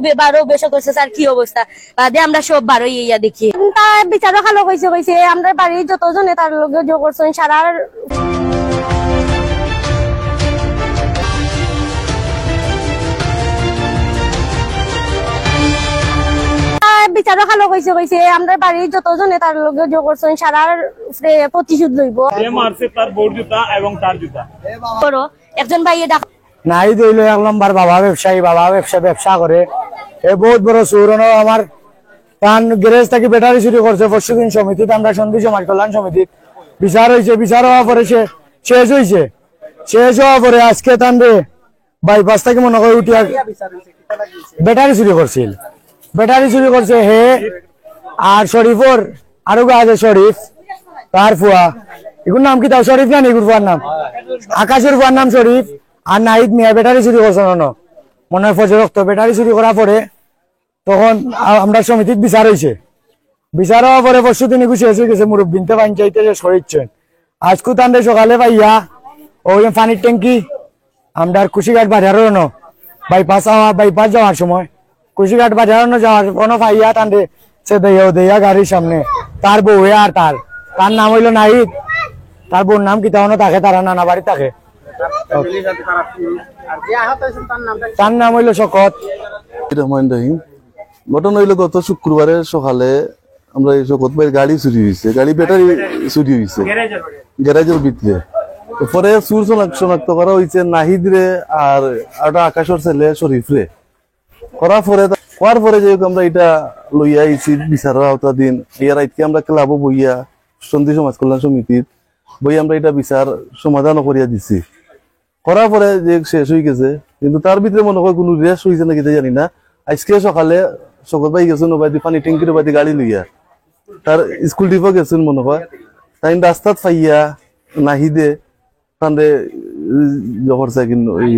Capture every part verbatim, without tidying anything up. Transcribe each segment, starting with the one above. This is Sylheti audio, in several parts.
বে-, বারো বেশ করছে স্যার, কি অবস্থা? বাদে আমরা সব বারোই ইয়া দেখি। তা বিচারও খালো কইছে, কইছে আমরা বাড়ির যতজনে তার লগে জো করছেন সারার বিচারও খালো কইছে, কইছে আমরা বাড়ির যতজনে তার লগে জো করছেন সারার উপরে প্রতিশোধ লইব। যে মারছে তার বউর জুতা এবং তার জুতা। করো, একজন ভাইয়ে ডাক। নাহিদ অইলো এক নম্বর বাবা ব্যবসায়ী, বাবা ব্যবসা, ব্যবসা করে। এ বহুত বড় চোর। অনো আমার তান গ্যারেজ থাকি ব্যাটারি চুরি করছে। পরশু দিন সমিতিত, আমরা সন্ধি সমাজ কল্যাণ সমিতিত বিচার অইছে, বিচার অওয়ার পরে সে শেষ অইছে। শেষ অওয়ার পরে আজকে তানরে বাইপাস থাকি মনে কয় উঠিয়া ব্যাটারি চুরি করছিল, ব্যাটারি চুরি করছে হে। আর শরীফর আরো গা আছে শরীফ, তার ফুয়া, এগুর নাম কিতা? শরীফ না নি এগুর ফুয়ার নাম? আকাশর ফুয়ার নাম শরীফ। আর নাহিদ মিয়া ব্যাটারি চুরি করছে অনো, মনে হয় ফজর অক্ত ব্যাটারি চুরি করার পরে তখন আ-, আমরা সমিতিত বিচার অইছে। বিচার অওয়ার পরে পরশু দিন এগু শেষ অইগেছে, মুরব্বিন্তে পঞ্চায়েতে শেষ করিচ্ছেন। আজকু তানরে সকালে পাইয়া ওই পানির ট্যাঙ্কি আমরার কুশিঘাট বাজারর অনো বাইপাস আওয়া, বাইপাস যাওয়ার সময় কুশিঘাট বাজারর অনো যাওয়ার অনো পাইয়া তানরে সে দেইয়া দেইয়া গাড়ির সামনে তার বউয়ে আর তার, তার নাম অইলো নাহিদ, তার বউর নাম কিতা অনো থাকে, তারা নানা বাড়ি থাকে। তার নাম অইলো শকত। রহমান রহিম। ঘটনা অইলো গত শুক্রবারে সকালে আমরা এই শকত ভাইর গাড়ি চুরি অইছে, গাড়ি ব্যাটারি চুরি অইছে গ্যারেজর ভিতরে। তো পরে চুর শনাক-, শনাক্ত করা অইছে নাহিদরে আর একটা আকাশর ছেলে শরীফরে। করার পরে তা-, করার পরে যে আমরা ইটা লইয়া আইছি বিচারর আওতাধীন। ইয়ার আইজকে আমরা ক্লাবো বইয়া সন্ধি সমাজ কল্যাণ সমিতিত বইয়া আমরা ইটা বিচার সমাধানও করিয়া দিছি। করার পরে যে শেষ অইগেছে, কিন্তু তার ভিতরে মনে হয় কুনু রেশ অইছে না কিতা জানি না। আইজকে সকালে শকত ভাই গেছইন ওবায়দি পানি ট্যাঙ্কির ওবায়দি গাড়ি লইয়া, তার স্কুল ট্রিপও গেছইন মনে হয়। তাইন রাস্তাত পাইয়া নাহিদে তানরে, উম, জবর সাকিন ওই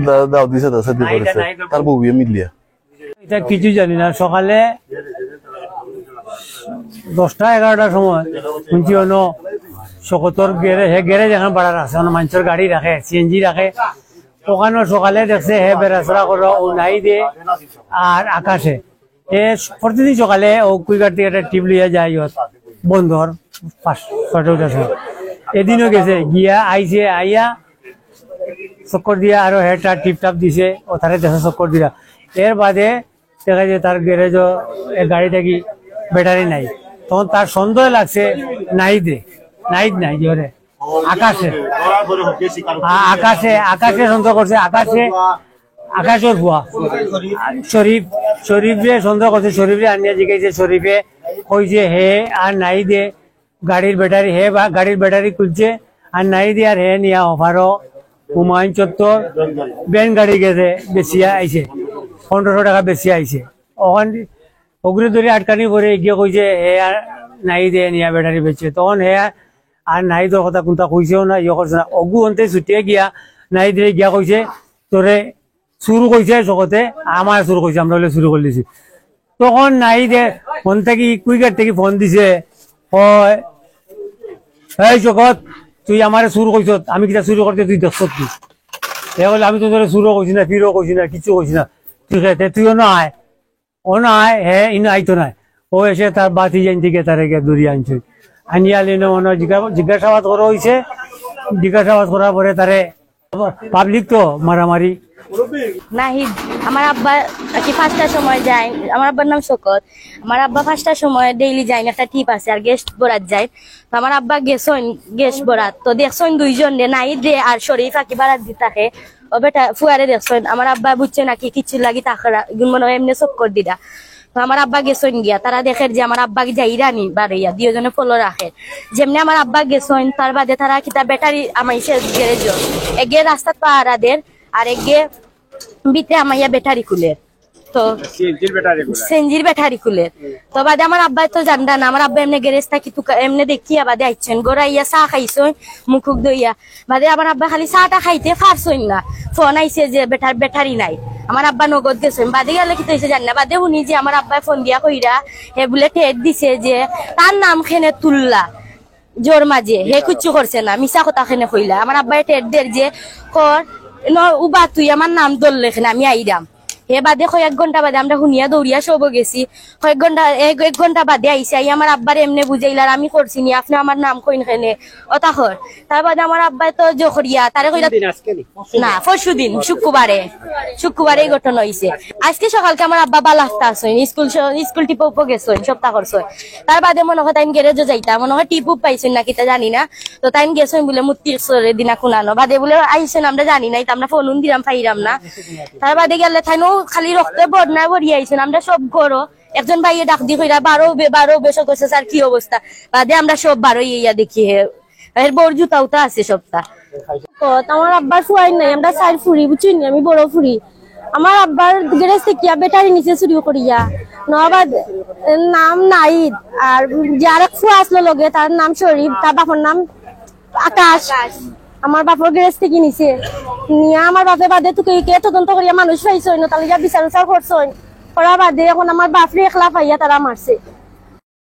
দা-, দাউদি সাদা সাদি করেছে, তার বউয়ে মিলিয়া। ইটা কিছু জানি না। সকালে দশটা এগারোটার সময় হুনছি অনো শকতর গ্যারে-, হে গ্যারেজ যেখান ভাড়া রাখছে, অনো মানষর গাড়ি রাখে, সিএনজি রাখে, অখানো সকালে দেখছে হে বেড়াচড়া কররা, ও নাহিদে আর আকাশে। এ প্রতিদিন সকালে ও কুইঘাট থাকি একটা টিপ লইয়া যায় ইয়ত বন্দর পাঁচ, ছয়টা উঠার সময়। এদিনও গেছে, গিয়া আইছে, আইয়া চক্কর দিয়া আরো হে তার টিপ টাপ দিছে, ও তারে দেখে চক্কর দিরা। এর বাদে দেখা যায় তার গ্যারেজও এ গাড়ি থাকি ব্যাটারি নাই। তখন তার সন্দেহ লাগছে নাহিদে, নাহিদ নাই যে ওরে আকাশে। আ-, আকাশে, আকাশে সন্দেহ করছে, আকাশে, আকাশর ফুয়া। শরীফ, শরীফরে সন্দেহ করছে, শরীফরে আনিয়া জিগাইছে, শরীফে কইছে হে আর নাহিদে গাড়ির ব্যাটারি, হে বা-, গাড়ির ব্যাটারি খুলছে, আর নাহিদে আর হে নিয়া অফারো হুমায়ুন চত্বর ভ্যান গাড়ি গেছে, বেচিয়া আইছে, পনেরোশো টাকা বেচিয়া আইছে। অখান অগুরে ধরি আটকানি পরে গিয়া কইছে হে আর নাহিদে নিয়া ব্যাটারি বেচছে। তখন হে আর নাহিদর কথা কুনতা কইছেও না, ইয়ে করছে না। অগু অন্তে ছুটিয়া গিয়া নাহিদরে গিয়া কইছে, "তোরে চুর কইছে শকতে, আমারে চুর কইছে, আমরা অইলে চুরি করিলিছি।" তখন নাহিদে ফোন থাকি, কুইঘাট থাকি ফোন দিছে, কয়, "এই শকত, তুই আমারে চুর কইছত, আমি কিতা চুরি করতে তুই দেখছত কি?" হে কইলো, "আমি তো তোরে চুরও কইছি না, পীরও কইছি না, কিচ্ছু কইছি না, তুই খেতে তুইও না আয়।" ও না আয়, হে ইনো আইতো নায়। ও এসে তার বাতি জানতে গিয়ে তারে গিয়ে ধরিয়া আনছে। আনিয়া লিনো মনে হয় জিজ্ঞা-, জিজ্ঞাসাবাদ করা হইছে। জিজ্ঞাসাবাদ করার পরে তারে পাবলিক তো মারামারি। নাহিদ, আমার আব্বা আর কি পাঁচটার সময় যায়। আমার আব্বার নাম শকত। আমার আব্বা পাঁচটার সময় ডেইলি যায়, একটা টিপ আছে, আর গ্যাস ভরাত যায়। তো আমার আব্বা গেছইন গ্যাস ভরাত, তো দেখছইন দুইজন রে, নাহিদ রে আর শরীফ আকি বারাত দি থাকে। ও বেটা, ফুয়ারে দেখছইন, আমার আব্বা বুঝছে নাকি কিচ্ছু লাগি তাকরা, ইগুন মনে হয় এমনে চক্কর দিরা। তো আমার আব্বা গেছইন গিয়া, তারা দেখের যে আমার আব্বা যাইরা নি বারইয়া, দুইজনে ফলো রাখে। যেমনে আমার আব্বা গেছইন, তার বাদে তারা কিতা ব্যাটারি আমাইছে গ্যারেজো। এগে রাস্তাত পাহারা দের, আর এগে ভিতরে আমাইয়া ব্যাটারি খুলে। তো সিএনজির ব্যাটারি খুলে। সিএনজির ব্যাটারি খুলে। তো বাদে আমার আব্বায় তো জানরা না, আমার আব্বা এমনে গ্যারেজ থাকি তুকা-, এমনে দেখিয়া বাদে আইছেন। ঘরো আইয়া চা খাইছইন, মুখ উক ধইয়া। বাদে আমার আব্বা খালি চাটা খাইতে পারছইন না। ফোন আইছে যে বেটার ব্যাটারি নাই। আমার আব্বা নগদ গেছইন। বাদে গেলে কিতা অইছে জানি না। বাদে হুনি যে আমার আব্বায় ফোন দিয়া কইরা, হে বুলে টের দিছে যে তার নাম খেনে তুললা। জোর মাঝে, হে কিচ্ছু করছে না, মিছা কথা খেনে কইলা। আমার আব্বায় টের দের যে কর, ন, উবা তুই আমার নাম ধরলে খেনে আমি আইরাম। এ বাদে কয়েক ঘন্টা বাদে আমরা হুনিয়া দৌড়িয়া সবও গেছি। কয়েক ঘন্টা, এক, এক ঘন্টা বাদে আইছে, আই আমার আব্বারে এমনে বুঝাইলার, "আমি করছি নি, আপনে আমার নাম কইন কেনে?" অতা কর। তার বাদে আমার আব্বায় তো জো করিয়া, তারে কইলা, দিন আজকে নি? না, পরশু দিন, শুক্রবারে, শুক্রবারে এই ঘটনা হইছে। আজকে সকালকে আমার আব্বা বালা আছইন, স্কুল স-, স্কুল টিপো উপো গেছইন, সবতা করছইন। তার বাদে মনে হয় তাইন গ্যারেজও যাইতা, মনে হয় টিপ উপ পাইছইন না কিতা জানি না। তো তাইন গেছইন বুলে মুত্তি সরে দিনা কুনানো। বাদে বুলে আইছইন আমরা জানি নাই, তো আমরা ফোন দিলাম পাইলাম না। তার বাদে গেলে তাইনও খালি রক্তে বদনা ভরি আইছইন, আমরা সব ঘরো। একজন ভাইয়ে ডাক দি কইরা, "বারো বে, বারো বে", সব কইছে, "স্যার, কি অবস্থা?" বাদে আমরা সব বারোই ইয়া দেখি হে, এর বউর জুতা উতা আছে সবতা। তো আমার আব্বার ফুয়াইন নাই, আমরা চাইর ফুড়ি, বুঝছইন নি? আমি বড় ফুড়ি। আমার আব্বার গ্যারেজ থাকিয়া ব্যাটারি নিছে চুরি করিয়া। নবাব নাম নাইদ, আর যে আরেক ফুয়া আসলো লগে, তার নাম শরীফ, তার বাপর নাম আকাশ। আমার বাপর গ্যারেজ থাকি নিছে, নিয়া আমার বাপে বাদে তুকে কে তদন্ত করিয়া মানুষ পাইছইন, নতালিয়া বিচার উচার করছইন। করার বাদে এখন আমার বাপরে একলা পাইয়া তারা মারছে।